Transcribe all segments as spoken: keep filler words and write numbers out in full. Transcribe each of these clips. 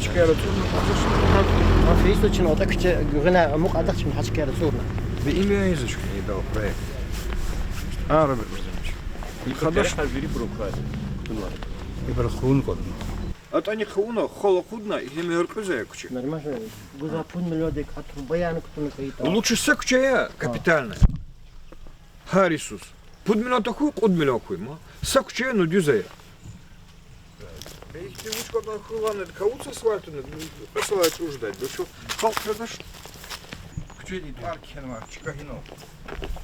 Чкаяр ацӀурна кӀанзавач. Ам фейи йисуз чна атӀа куьче гуьгъуьна амукь, адахъ чна гьа чкаяр ацӀурна. Бе им я ийизвач идал проект. А, Роберт Владимирович. И хадаш. Ибур хъувун кӀватӀна. АтӀани хъувуна, хал акъудна, гьим гьяркьуьзва куьче. Нормально. Гузвай пуд миллиондик гьа трубаяр кутуна кӀватӀа. Лучше са куьче я капитальный. Гьар йисуз. Пуд миллион тахьуй, кьуд миллион хьуй ман. Са куьче я, ну, дуьз ая. Ихьтин вуч кӀватӀна хьуй лагьана, кавуц асфальт авуна, кьве йисалай чӀур жедай. Бес халкь жедач. Куьчедин тӀвар кхьенвай, чка гьинал.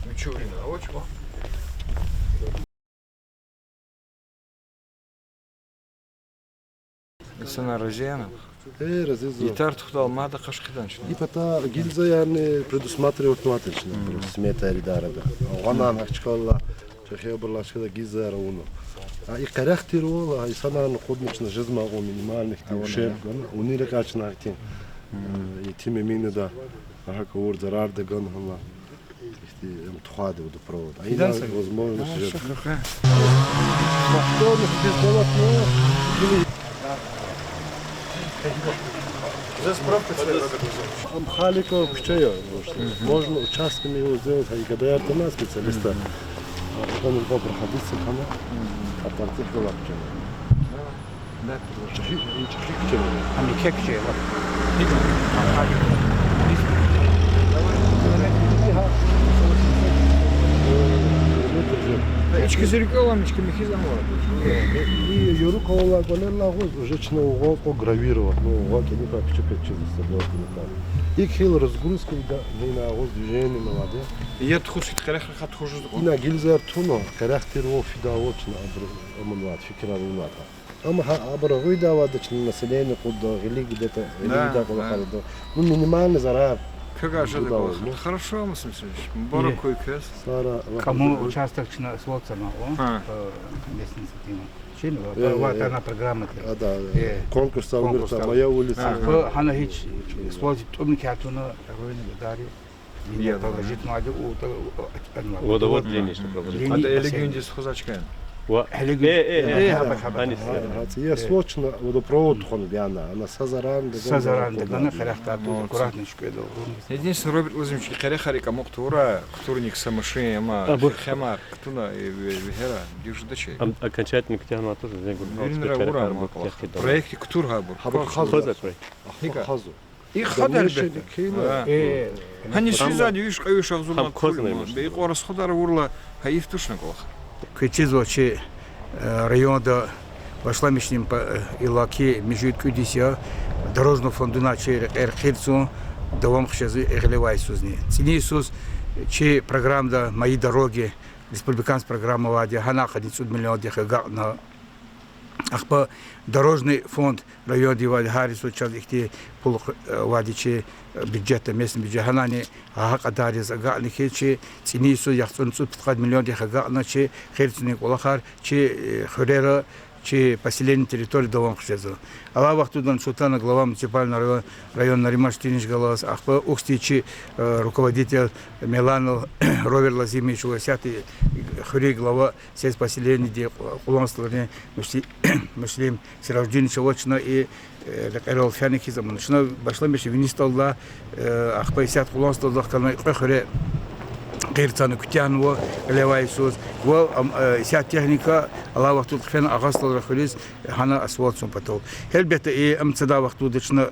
Мичурина, авач ма. Инсанар рази яни? Э, рази я. Итар тухудайла мад къаш хъийидан чна. И пата гильзаярни предусматривать авунвайтир чна, просто сметаяр идарада. Гъанани гьахьтин чкайрилай, чӀехи абурулай чкада гильзаяр авуна. А и къерех тирвал, а инсанарни акъудна чна жезмай кьван минимальный ихьтин ущерб гана, уни рекьяй чна ихьтин, э, Етим Эминада, гьакӀ авур зарарда гана гьана. Ихьтин, м, тухвайди водопровод. А ина возможность жеда. Повторно бесплатно. Ам Халикова куьче я, можно участками его сделать, а и гадаяр тана специалиста. А потом нужно проходиться хьана, а там техника куьче. ЧӀехи, чӀехи куьче. Ам еке куьче я, ва. Ички зи рикӀел ам, ички михьиз ам ва. И яру кавалай кӀвалерилай агъуз уже чна угъа кьван гравировать, ну, угъа кӀаник куьче печиз, согласно там. ИкӀ хьайила разгрузка ида, гьина агъуз движение авайди. Я тухуз хьи къерех рахаз тухуз жезва. Ина гильзаяр туна, къерех тирвал фидайвал чна абур амунвайди, фикирар авунвайди. Амма гьа абур агъуьдайвал ада чна население кьуд, гъилик гидета, гъилик гидай кӀвалахар ада. Ну, минимальный зарар. Квевай жеда кӀвалахар. Хорошо, Мусим Сергеевич, мубарак хьуй квез. Сара кьамун участок чна асфальт цана ава. Местный инициатива. Чина ва, ва тана программа тир. Конкурс авунватӀа, Моя улица. Ахпа гьана гьич асфальт тӀуьрни кятуна, руины гадари. Водовод линия, что проводит. Ада элегуьндиз хуьзвач кван. Ва. Элегуьн. Э, э, э, э, гьабур, гьабур. Гьа, гьа, я срочно водопровод тухун яна, ана са заран, са заран дагана къерехда аккуратно шкведа. Единственное, Роберт Владимирович, къерехар икӀ амукь тавурай, кутурни са машин, амма хемар кутуна, э, ве-, вегьера, дюжда чи. Ам окончательно куьтягьнава туш, зенгур. Виринра къерехар авурай, амма проект кутур гьабур. Гьабур хазва. Хазва проект. Ахпа хазва. И хада гьелбетда. Гьани сизади виш кьве виш агъзурни куьр я, бес и кьван расходар авурла, гьайиф тушни кӀвалах. Квез чизва чи, э, районда башламишнин па-, э, иллаки муьжуьд кӀуьд йис я, дорожный фондунай чи рекьер хъийизва, давам хъжезва гъилевай йисузни. ЦӀинин йисуз чи программада «Мои дороги», республиканский программа авайди я, гьана къанни цӀуд миллиондихъ агакьна. Ахпа дорожный фонд райондин авайди, гьар йисуз чаз ихьтин пул, э, авайди чи, э, бюджетда, местный бюджет, гьанани гьа кьадар яз агакьна хьиз чи цӀинин йисуз яхцӀурни цӀуд пудкъад миллиондихъ агакьна чи хъийизни кӀвалахар, чи, э, хуьрера, чи поселение территория давам хъжезва. Алай вахтунда чун атана глава муниципального района, район Нариман Штырнич галаз, ахпа ухьтин чи, э, руководитель Меланов Ровер Лазимович ва исятда хуьруьн глава сельскохозяйственный кьулан столрин Мусли-, Муслим Сираждинович ава, чна и, э, рекьерал фена хьиз амукьна. Чна башламишна Вини СтӀалдай, э, ахпа исятда кьулан СтӀалдихъ галаз кьве хуьре къейд цана куьтягьнава гъилевай йисуз. Ва, ам, э, исятда техника алай вахтунда хъфена Агъа СтӀалрин хуьруьз, гьана асфальт цун патал. Гьелбетда, и ам цадай вахтунда чна,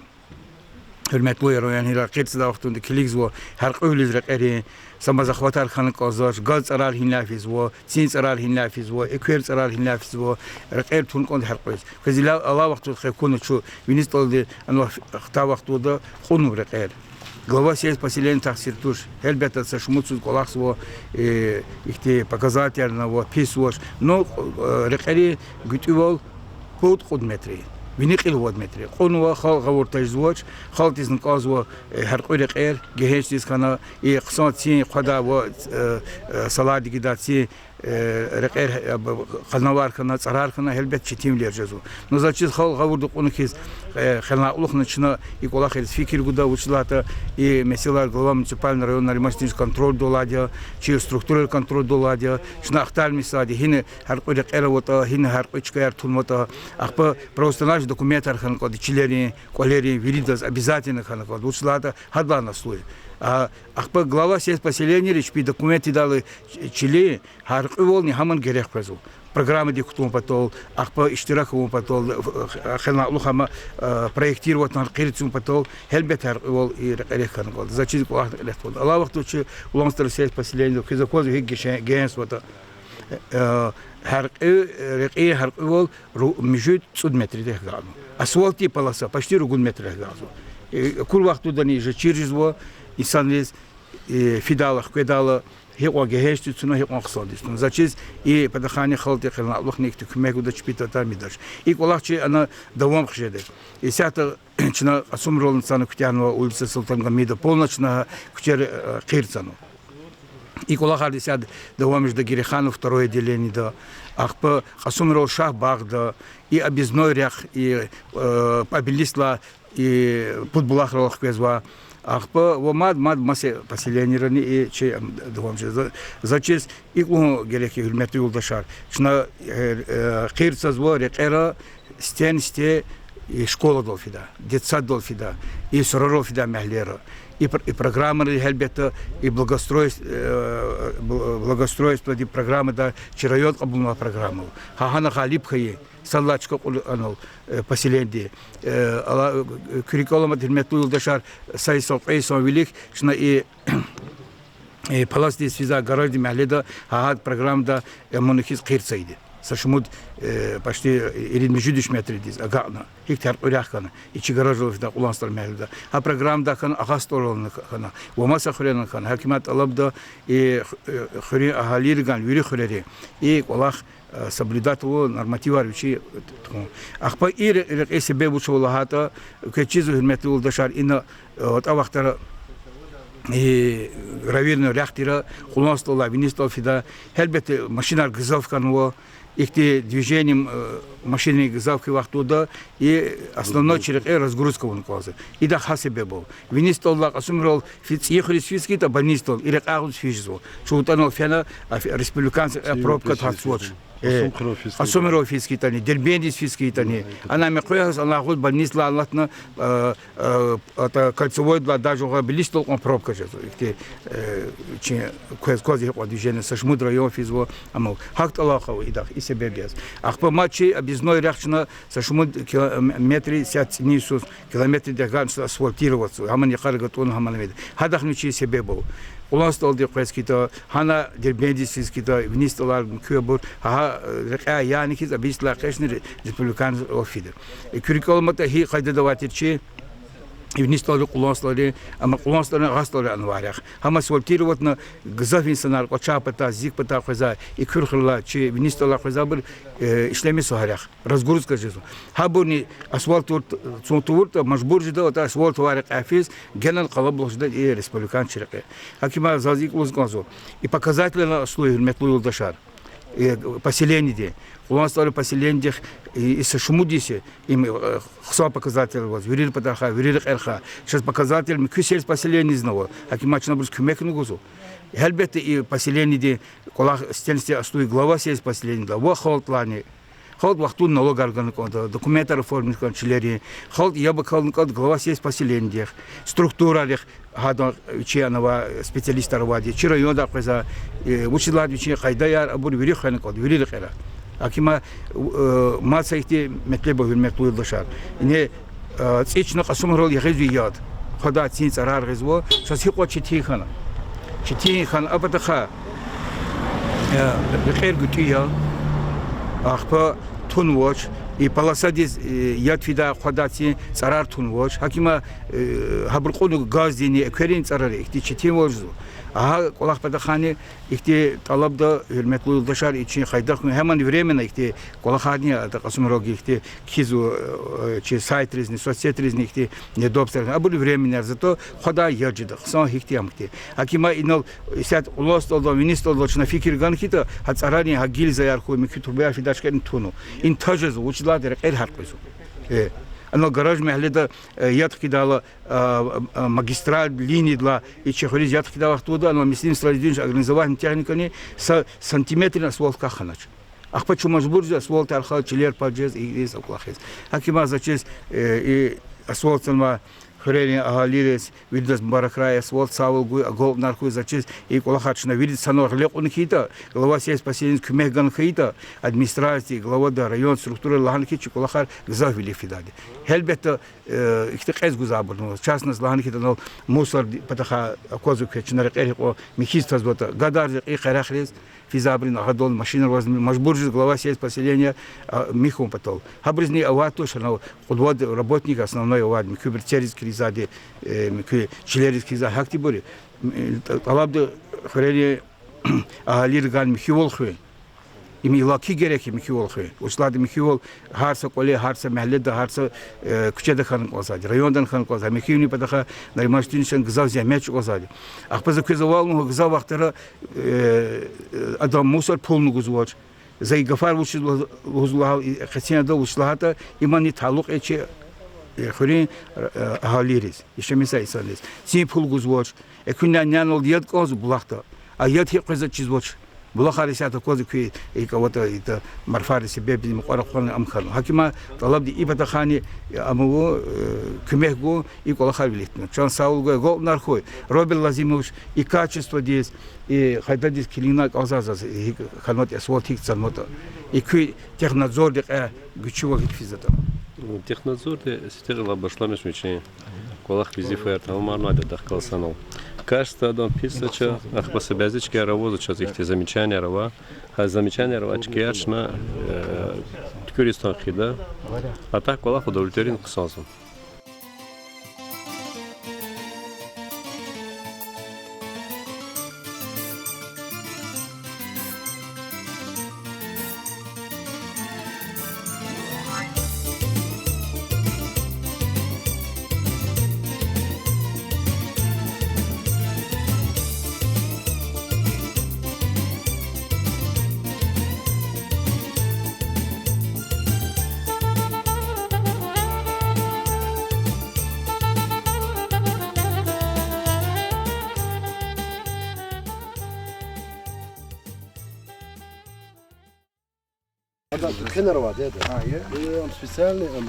гьуьрметлу районагьлияр, къейд цадай вахтунда килигзава гьяркьуьвилиз рекьерин, са маса захватар хьана кӀанзавач, газ цӀарар гьинлай физва, цин цӀарар гьинлай физва, эквер цӀарар гьинлай физва, рекьер тун кӀанда гьяркьуьз. Квез ила алай вахтунда хкуна чун, Вини СтӀалди, анва хтай вахтунда кьунва рекьер. Глава сельскохозяйственного поселения тахсир туш. Гьелбетда, са шумудсуз кӀвалахзава, э, ихьтин показательни ава, писвач. Ну, э, рекьерин гуьтӀуьвал пуд-кьуд метр я. Вини кьил вад метр я. Кьунва, халкь гъавурда тежезвач, халкьдизни кӀанзава, э, гьяркьуь рекьер, гегьеншдиз хьана, и хъсан цин хъвадай ва, э, э, салат гидай цин, э, рекьер, э, б-, къанавар хьана, цӀарар хьана, гьелбет, четинвилер жезва. Ну, заз чиз халкь гъавурда кьуна хьиз, э, хеланкьлухна чна и кӀвалахриз фикир гуда, вучиз лагьайтӀа и месэлаяр глава муниципального района Нариман Ситинович контрольда алайди я, чи структурайри контрольда алайди я, чна ахтармишзавайди, гьина гьяркьуь рекьер аватӀа, гьина гьяркьуь чкаяр тунватӀа, ахпа просто наш документар хьана кӀанда, чилерин, кӀвалерин, виридаз обязательно хьана кӀанда, вучиз лагьайтӀа гьадалай аслу я. А, ахпа глава сельского поселенийри чпи документдал чилин гьяркьуьвални гьамни герек къвезва. Программадик кутун патал, ахпа иштирак авун патал, хеланкьлух ама, э, проектировать авун, къирцун патал, гьелбет, гьяркьуьвал и рекьерихъ хьана кӀанда. Заз чиз кӀвалахна кьиле тухуда. Алай вахтунда чи Кьулан СтӀалрин сельское поселениеда квез аквазва гьикӀ гишин, генс аватӀа. Э, гьяркьуь, э, рекьин гьяркьуьвал ру-, муьжуьд цӀуд метрдик агакьна. Асфальтдин полоса почти ругуд метрдик агакьзава. Э, акур вахтундани жа чир жезва инсанриз, э, фидайла, хкведайла, гьикьван гегьеншдиз туна, гьикьван хъсандиз туна. Заз чиз и патахъайни халкьдин хеланкьлухни ихьтин куьмек гуда чпи татамидач. И кӀвалах чи ана давам хъжеда. Исятда чна Кьасумрални цана куьтягьнава, улица Султан Гьамида, полностью чна куьчер, э, къирцанва. И кӀвалахар исятда давам жеда Герейханова второе отделениеда, ахпа Кьасумрал Шагьбагда, и объездной рехъ, и, э, обелискдилай, и Пудбулахрал хквезва. Ахпа ва мад, мад маса поселенийрани и чи, м, давам жезва. Заз чиз икӀ лугьун герек я, гьуьрметлу юлдашар. Чна, э, э, къирцазва рекьера, стен-сте, и школадал фида, детсаддал фида, и сурарал фида мягьлера. И пр-, и программари гьелбетда, и благоустройств-, э, бл-, благоустройстводин программада чи район кьабулнавай программа я. Гьа гьана гъалиб хьайи, сад лагьай чка кьур анал, э, поселениедин. Э, ала, э, куь рикӀел аламатӀа, гьуьрметлу юлдашар, са йисан, кьве йисан вилик чна и, э, паласдиз физвай гараждин мягьледа гьа гьа программада, э, амуна хьиз къирцайди. Са шумуд, э, почти ирид-муьжуьд виш метрдиз агакьна. Гьихьтин гьяркьуьрехъ хьана, и чи гараждал фида, Кьулан СтӀалрин мягьледа. Гьа программадал хьана, АгъастӀалрални хьана, ва маса хуьрерални хьана. Гьакиматдин тӀалабда и ху-, э, хуьруьн агьалийрикай, вири хуьрерин и кӀвалах, э, соблюдать авун, нормативар вичи тухун. Ахпа и ре-, рекьин себеб вуч ава лагьайтӀа, квез чизва, гьуьрметлу юлдашар, ина, э, атӀа вахтара и гравийный рехъ тир, Кьулан СтӀалрилай Вини СтӀалрал фида, гьелбетда, машинар гзаф хьанва, ихьтин движение, э, машинрин гзаф хьайи вахтунда и основной чи рекье разгрузка авун кӀанзава. Идахъ гьа себеб ава. Вини СтӀалрилай Кьасумрал фи-, ЦӀийи хуьруьз физ хьайитӀа, больницадал, и рекьяй агъуз физ жезва. Чун атӀанал фена, а, фи-, республиканский, э, пробка гьатзавач. Э, Кьасумрал физ хьайитӀани, Дербентдиз физ хьайитӀани, ана мекъвегьаз, ана агъуз больницадилай алатна, э, э, атӀа Кольцевойдилай даже гъа Белисдал кьван пробка жезва. Ихьтин, э, чи квез, кваз гьикьван движение, са шумуд район физва, амма гьахьтин алакъа ава идахъ, и себеб яз. Ахпа мад чи объездной рехъ чна са шумуд кило-, м-, метр, исятда цӀинин йисуз, километрдихъ ганва, чна асфальтироватьзава, гьамани йикъара гатӀунва, гьамани мед. Гьадахъни вичин себеб ава. Кьулан СтӀалдиз квез хьайитӀа, гьана Дербентдиз физ хьайитӀа, Вини СтӀалрай, муькуьбур, гьа, э, рекьяй яна хьиз, объезддилай экъечӀна ре-, республикан фида. Э, куь рикӀел аламатӀа, гьи къайдада авай тир чи Вини СтӀалрин, Кьулан СтӀалрин, амма Кьулан СтӀалрин, Агъа СтӀалрин анвай рехъ. Гьам асфальтироватьна, гзаф инсанар Кьвачагпатай, Зикпатай къвезвай, и Куьрхилай чи Вини СтӀалрай къвезвайбур, э, ишлемишзава гьа рехъ. Разгрузка жезва. Гьабурни асфальт авур, цун тавуртӀа, мажбур жеда атӀа асфальт авай рекьяй физ, генани къалабулух жеда и республикан чи рекье. Гьакимар, заз икӀ лугьуз кӀанзава. И показательный аслу я, гьуьрметлу юлдашар. Э, поселениедин, Кьулан СтӀалрин поселениедихъ, э, и са шумуд йис я, им, э, хъсан показатель аваз, вири патарихъай, вири рекьерихъай. Чаз показатель муькуь сельское поселениедизни ава. Гьакимар чна абуруз куьмекни гузва. Гьелбетда, и поселениедин кӀвалах стен-сте аслу я глава сельского поселениедилай ва халкьдилайни. Халкьди вахтунда налогар гана кӀанда, документар оформить хьана чилерин. Халкьди яб акална кӀанда глава сельского поселениедихъ, структурайрихъ, гьадан вичин анавай специалистар авайди, чи райондай къвезвай, э, вучиз лагьайтӀа вичин къайдаяр, абур вири хвена кӀанда, вири рекьера. Гьакимар, э, маса ихьтин метлеб ава, гьуьрметлу юлдашар. Ина, э, цӀи чна Кьасумрал ягъизва яд. Хъвадай цин цӀарар гъизва, чаз гьикьван четин хьана. Четин хьана а патахъай, э, рекьер гуьтӀуь я, ахпа тунвач, И полосадиз, э, яд фидай, хъвадай цин цӀарар тунвач. ГьакӀ им, э, гьабур кьуна газдини, экверин цӀарар ихьтин четинвал жезва. Гьа кӀвалах патахъайни ихьтин тӀалабда, гьуьрметлу юлдашар, и чи къайдада хьун, гьамни временно ихьтин кӀвалахарни, ада Кьасумралди ихьтин кхьизва, э, чи сайтризни, соцсетризни ихьтин недобстрани. Абур временный, зато хъвадай яд жеда, хъсан гьихьтин, ам ихьтин. ГьакӀ им инал исятда кьулан СтӀалдал, вини СтӀалдал чна фикир гана хьайитӀа, гьа цӀарарин, гьа гильзаяр хьуй, муькуь трубаяр фидач хьайитӀани туна. Им тажезва, вучиз лагьайтӀа рекьер гьяркьуьзва. Э, анал Гараж мягьледа, э, яд хкидайла, а, а, магистраль линиядилай и чи хуьруьз яд хкидай вахтунда, анал Муслим Сиражудинович организовать авуна техникани, са сантиметрни асфальт каханач. Ахпа чун мажбур жез асфальтар хал, чилер пад жез, и, и са кӀвалах яз. ГьакӀ им заз чиз, э, и асфальт цанмай хуьрерин агьалийриз виридаз мубаракрай, асфальт цавал гуй, агалкьунар хьуй, заз чиз и кӀвалахар чна вирида санал гъиле кьуна хьайитӀа, глава сельского поселения куьмек гана хьайитӀа, администрациядиз, главада, район структурада лагьана хьи, чи кӀвалахар гзаф вилик фидайди. Гьелбетда, э, ихьтин кьез гузвайбурни ава. В частности, лагьана хьайитӀа, анал мусор патахъай аквазва квез, чна рекьер гьикьван михьиз тазватӀа, гадарзава рекьин къерехриз, физвайбурни агъадал машинар аваз, мажбур жез глава сельского поселения, а, михьун патал. Гьабурузни авайд туш, анал къуд-вад работник основной авайд, муькуьбур цериз килигзавайди, э, муькуь чилериз килигзавай гьахьтинбур. М, э, тӀалабда хуьрерин агьалийрикай михьивал хуьн. Им иллаки герек я михьивал хуьн. Вучиз лагьайтӀа михьивал гьар са кӀвале, гьар са мягьледа, гьар са, э, куьчеда хьана кӀанзавайди, райондани хьана кӀанзавайди. Михьивилин патахъай Нариман Штириновичан гзаф зегьмет чӀугвазвайди. Ахпа за квез авай лугьун, гзаф вахтара, э, э, адан мусор пулни гузвач. За и гафар вучиз лугьуз-, лугьузва лагьайтӀа, и къецин ада вучиз лагьайтӀа, имни талукь я чи, э, хуьруьн, э, агьалийриз, яшамиш жезвай инсанриз. Цин пул гузвач. Экуьнилай нянал яд кӀанзава булахда. А яд гьикӀ къвезва чизвач. Булахар исятда аквазва куь, икӀ аватӀа, ида марфари себеб мукьвара хъвана ам хьанва. ГьакӀ им тӀалабда и патахъайни, амма, э, куьмек гун, и кӀвалахар вилик туна. Чан сагъвал гуй, агалкьунар хьуй. Роберт Лазимович и качестводиз, и къайдадиз килигна кӀанзава заз, гьикӀ хьанватӀа, асфальт гьикӀ цанватӀа. И куь технадзордин кьве гуьчивал гьикӀ физватӀа. Технадзорди сифте гъиле башламишна вичин кӀвалах, везифаяр тамамарнавайди я, дахкал санал. Качество адан писач, ахпа са бязи чкаяр авазва чаз ихьтин замечанияр ава. Гьа замечанияр авай чкаяр чна, э, туькӀуьриз тан хъийида. А так кӀвалах удовлетворительный хъсанзава. Ада кхьенвайди я, да? А, я? Э, ам специальный, ам.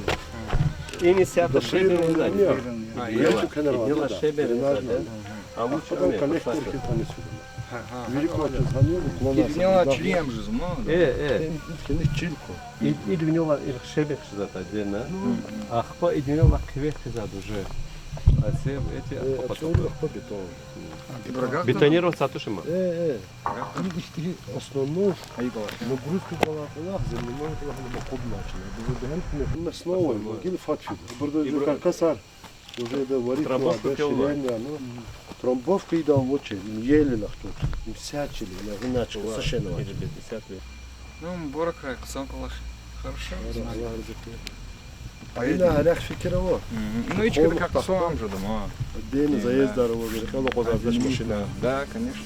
Ина исятда шебер я, да? А, я. Ина кхьенвайди я, да? Шебер я, да? А лучше коллектор кхьенвайди я. Ага. Вири квачиз гьанил уклон. Идвинелай чилин ам жезма, да? Э, э. Ин, ин кхьенвай чилин ква. Ид, идвинелай ир шебер хъийизвайди отдельно. Ахпа идвинелай хъивегьиз хъийизвайди уже. А це эти, э, ахпа потом. Ахпа бетон. Бетонироваться туш им? Э, э. Ин ихьтин основной нагрузка кӀвалахай, земляной кӀвалахай, ма кьуд начинай. Бу бегьем куьне основа, могил фатфид. Бурда уже каркасар. Уже да вариф трамбовка кьиле, ну. Трамбовка идал воче, им еле нахту. Им сячили, я иначе, совершенно иначе. Ну, мубаракрай, хъсан кӀвалах. Хорошо. Аллагь рази хьуй. А ина гьарах фикир ава. Ну, ичкада хъсан ам жеда, ма. Отдельно заездар ава, гьеле кьван къвазардач машина. Да, конечно.